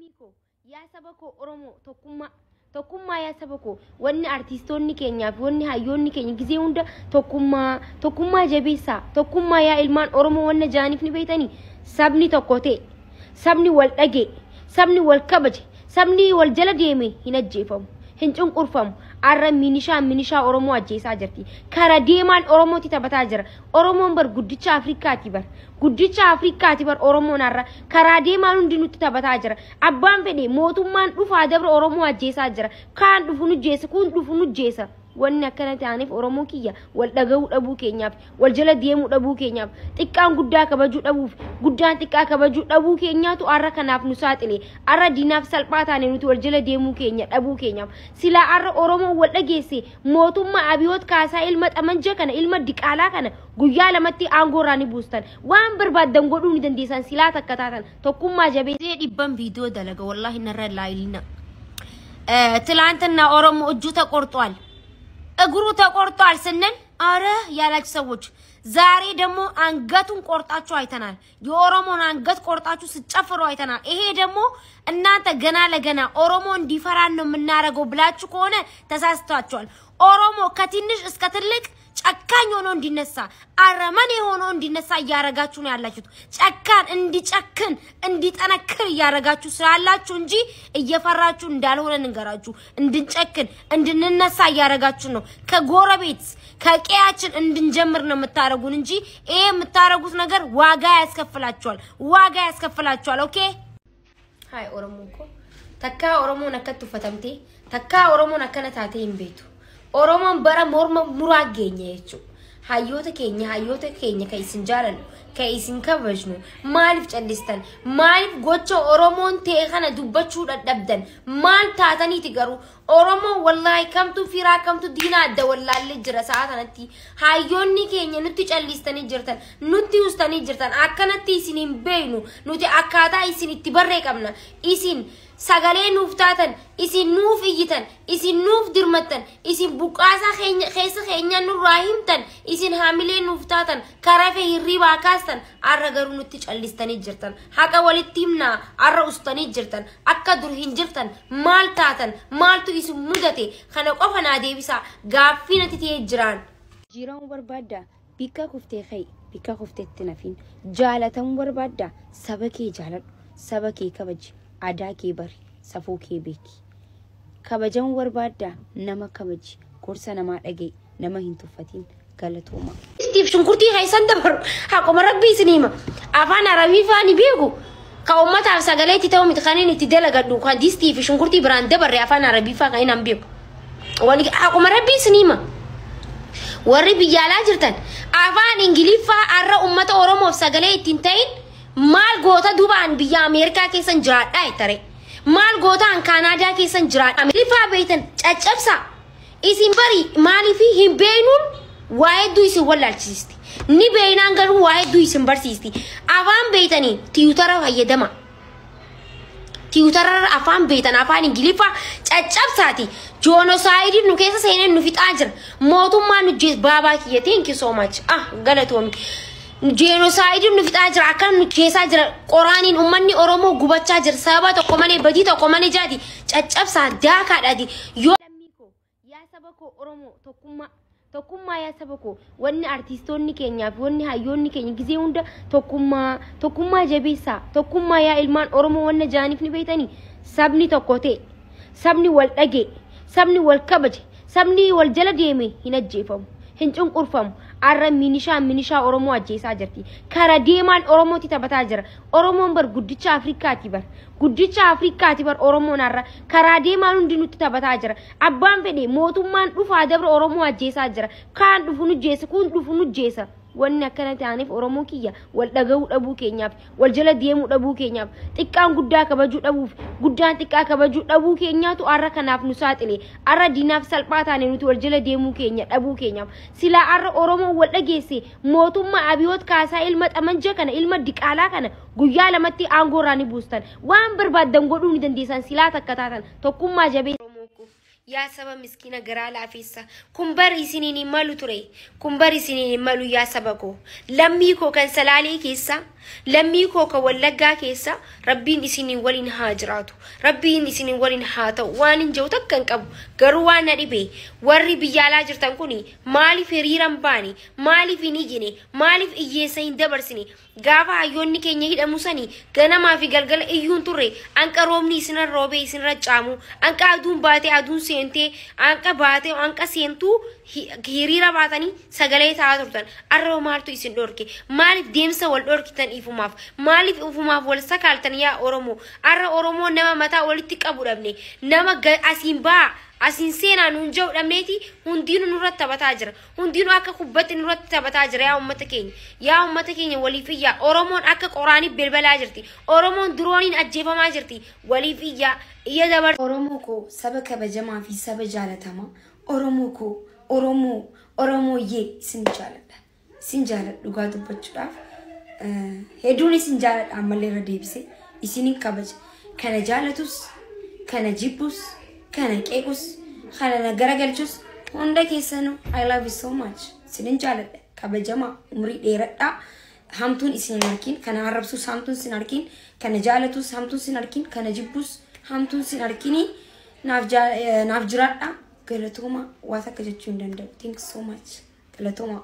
Lammii koo, yaa saba koo Oromoo, tokkummaa, tokkummaa yaa saba koo. Wanni artiistoonni keenyaa fi wanni hayyoonni keenya gizee hunda tokkummaa, tokkummaa jabeessaa, tokkummaa yaa ilmaan Oromoo wanna jaaniif ni beektanii. Sabni tokko ta'e, sabni wal dhagee, sabni wal kabaje, sabni wal jala deeme hin ajjeefamu, hin cunqurfamu. Arra minishaan minishaa Oromoo ajjeesaa jirti. Kara deemaan Oromootti taphataa jira. Oromoon bar guddicha Afrikaati bar. Guddicha Afrikaati bar Oromoon har'a. Karaa deemaan hundi nutti taphataa jira. Abbaan fedhe mootummaan dhufaa dabra Oromoo ajjeesaa jira. Kaan dhufu nu jeessa, kun dhufu nu jeessa. Wanni akkana ta'aniif Oromoo kiyya wal dhaga'uu dhabuu keenyaaf, wal jala deemuu dhabuu keenyaaf, xiqqaan guddaa kabajuu dhabuuf, guddaan xiqqaa kabajuu dhabuu keenyaatu har'a kanaaf nu saaxile. Har'a diinaaf salphaa taane nuti wal jala deemuu keenya dhabuu keenyaaf. Silaa har'a Oromoo wal dhageesse mootummaa Abiyoot Kaasaa ilma xamanja kana, ilma diqaalaa kana guyyaa lamatti aangoo irraa ni buustan. Waan barbaaddan godhuu ni dandeessan silaa takka taatan tokkummaa jabeessee dhibban viidiyoo dalaga wallaahi narra laayilina. ትላንትና ኦሮሞ እጁ ተቆርጧል፣ እግሩ ተቆርጧል ስንል አረ ያላችሁ ሰዎች ዛሬ ደግሞ አንገቱን ቆርጣችሁ አይተናል። የኦሮሞን አንገት ቆርጣችሁ ስትጨፍሩ አይተናል። ይሄ ደግሞ እናንተ ገና ለገና ኦሮሞ እንዲፈራን ነው የምናደርገው ብላችሁ ከሆነ ተሳስታችኋል። ኦሮሞ ከትንሽ እስከ ትልቅ ጨካኝ ሆኖ እንዲነሳ፣ አረመኔ ሆኖ እንዲነሳ እያረጋችሁ ነው ያላችሁት። ጨካን እንዲጨክን እንዲጠነክር እያረጋችሁ ስላላችሁ እንጂ እየፈራችሁ እንዳልሆነ እንገራችሁ። እንድንጨክን እንድንነሳ እያረጋችሁ ነው። ከጎረቤት ከቀያችን እንድንጀምር ነው የምታረጉን እንጂ ይሄ የምታረጉት ነገር ዋጋ ያስከፍላችኋል፣ ዋጋ ያስከፍላችኋል። Okay, hi Oromoo ko, takkaa Oromoon akkatti uffatamtee, takkaa Oromoon akkana taatee hin beektu. Oromoon bara morma muraa geenya jechuudha. Hayyoota keenya, hayyoota keenya kan isin jaalannu, kan isin kabajnu, maaliif callistan? Maaliif gocha Oromoon ta'e kana dubbachuu dadhabdan? Maal taataniiti garuu? Oromoon wallaahi kamtu firaa kamtu diinaa adda wallaallee jira sa'a kanatti. Hayyoonni keenya nutti callistanii jirtan, nutti ustanii jirtan. Akkanatti isin hin beeknu. Nuti akkaataa isin itti barree qabna. Isin sagalee nuuf taatan, isin nuuf iyyitan, isin nuuf dirmattan, isin buqqaasaa keessa keenya nurraa himtan, isin haamilee nuuf taatan, karaa fi hirribaa kaastan. Arra garuu nutti callistanii jirtan. Haqa walitti himnaa arra ustanii jirtan. Akka dur hin jirtan. Maal taatan? Maaltu isin mudate? Kana qofa naa deebisaa, gaaffii natti ta'ee jiraan. Jijjiiramuu barbaaddaa? Bikka kuftee ka'i, bikka kufteetti nafin. Jaalatamuu barbaaddaa? Saba kee jaaladhu, saba kee kabaji, aadaa kee bari, safuu kee beeki. Kabajamuu barbaaddaa? Nama kabaji, gorsa namaa dhaga'i, nama hin tuffatin. Galatooma. Istiif shunkurtii keessan dabaru haquma rabbii isin hima. Afaan Arabii faa ni beeku. Ka uummataaf sagalee itti ta'u miti kan inni itti dalagadhu, kan distii fi shunkurtii biraan dabarre afaan Arabii faa kan inni hin beeku. Haquma rabbii isin hima. Warri biyya alaa jirtan afaan Ingiliffaa har'a uummata Oromoof sagalee ittiin ta'in maal goota? Duubaan biyya Ameerikaa keessan jiraadhaa jettare. Maal goota an Kaanaadaa keessan jiraadha? Ingiliffaa beektan caccabsaa. Isin bari maaliif hin beeknuun waa hedduu isin wallaalchisisti. Ni beeknaan garuu waa hedduu isin barsiisti. Afaan beektanii Twitter fayyadama. Twitter afaan beektan afaan Ingiliffaa caccabsaati. Genocide nu keessa seenee nu fixaa jira. Mootummaan nu jees baabaa kiyya, thank you so much. Ah, galatoomi. Genocide nu fixaa jira, akkana nu keessaa jira. Qoraaniin uummanni Oromoo gubachaa jira. Sababa tokko malee, badii tokko malee jaati. Caccabsaa daakaadhaati. Yoo lammii koo, yaa saba koo Oromoo, tokkummaa, tokkummaa yaa saba koo. Wanni artiistoonni keenyaa fi wanni hayyoonni keenya gizee hunda tokkummaa, tokkummaa jabeessaa, tokkummaa yaa ilmaan Oromoo wanna jaaniif ni beektanii. Sabni tokko ta'e, sabni wal dhagee, sabni wal kabaje, sabni wal jala deeme hin ajjeefamu, hin cunqurfamu. Arra minishaan minishaa Oromoo ajjeesaa jirti. Kara deemaan Oromootti taphataa jira. Oromoon bar guddicha Afrikaati bar. Guddicha Afrikaati bar Oromoon har'a. Karaa deemaan hundi nutti taphataa jira. Abbaan fedhe mootummaan dhufaa dabra Oromoo ajjeesaa jira. Kaan dhufu nu jeessa, kun dhufu nu jeessa. Wanni akkana ta'aniif Oromoo kiyya wal dhaga'uu dhabuu keenyaaf, wal jala deemuu dhabuu keenyaaf, xiqqaan guddaa kabajuu dhabuuf, guddaan xiqqaa kabajuu dhabuu keenyaatu har'a kanaaf nu saaxile. Har'a diinaaf salphaa taane nuti wal jala deemuu keenya dhabuu keenyaaf. Silaa har'a Oromoo wal dhageesse mootummaa Abiyoot Kaasaa ilma xamanja kana, ilma diqaalaa kana guyyaa lamatti aangoo irraa ni buustan. Waan barbaaddan godhuu ni dandeessan silaa takka taatan tokkummaa jabeessa. Yaa saba miskiina garaa laafessa, kun bari isiniin hin malu ture, kun bari isiniin hin malu. Yaa saba koo, lammii koo kan Salaalee keessa, lammii koo kan Wallaggaa keessa, Rabbiin isiniin waliin haa jiraatu, Rabbiin isiniin waliin haa ta'u. Waan hin jiru takka hin qabu, garuu waan na dhibe, warri biyya alaa jirtan kun maaliif hiriira hin baane? Maaliif hin iyyine? Maaliif iyyeessa hin dabarsine? Gaafa hayyoonni keenya hidhamu sani ganamaa fi galgala iyyuun turre. Anqa roobni isinirra roobee isinirra caamu, anqa aduun baatee aduun seentee, anqa baatee anqa seentuu hiriira baatanii sagalee ta'aa turtan. Arraba maaltu isin dhorke? Maaliif deemsa wal dhorkitan? Ifumaaf maaliif ifumaaf wal sakaaltan? Yaa Oromoo, arra Oromoo nama mataa walitti qabu dhabne, nama asiin baa asiin seenaa nuun jedhu dhabneeti. Hundinuu nurratti taphataa jira, hundinuu akka kubbatti nurratti taphataa jira. Yaa ummata keenya, yaa ummata keenya, waliif iyyaa. Oromoon akka qoraanii belbalaa jirti, Oromoon dirooniin ajjeefamaa jirti. Waliif iyyaa, iyya dabar. Oromoo koo, saba kabajamaa fi saba jaalatamaa, Oromoo koo, Oromoo, Oromooyyee, isin jaaladha. Isin jaaladha, dhugaa dubbachuudhaaf. Hedduun isin jaaladha, ammallee irra deebisee isinin kabaja. Kana jaalatus, kana jibbus, kana qeequs, kana na garagalchus, hunda keessanuu I love you so much. Isinin jaaladha. Kabajamaa, umrii dheeradhaa. Hamtuun isin hin arkin, kana arrabsus hamtuun isin arkin, kana jaalatus hamtuun isin arkin, kana jibbus hamtuun isin arkinii. Naaf jiraadha. Galatooma, waan akka jechuu hin danda'u. Thank you so much. Galatooma.